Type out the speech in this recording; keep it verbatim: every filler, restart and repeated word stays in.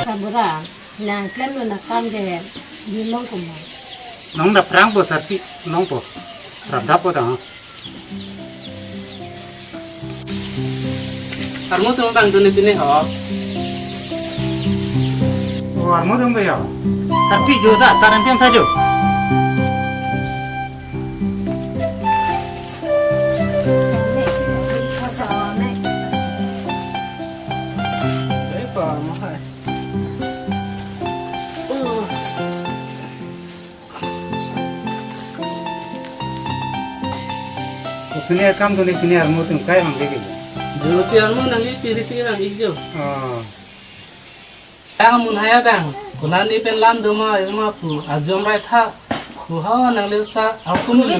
Sabura, nang klemlo nakam de, di mong komo. Nong daphrang po sarpi, nong po. Rap dap po ta. Armo atum abang dun-e pine ho. O, armo atum abang ya. Sarpi jo ta, ta rempem ta jo. Pine akam dun-e pine armo atum kai bang ke. Jodi armo nangli piri si bang ik jo. Oh. Yang amun hai abang, konat ni pen lam doma ema pu, ajom rai tha. Pu ho nangli sa, akum ni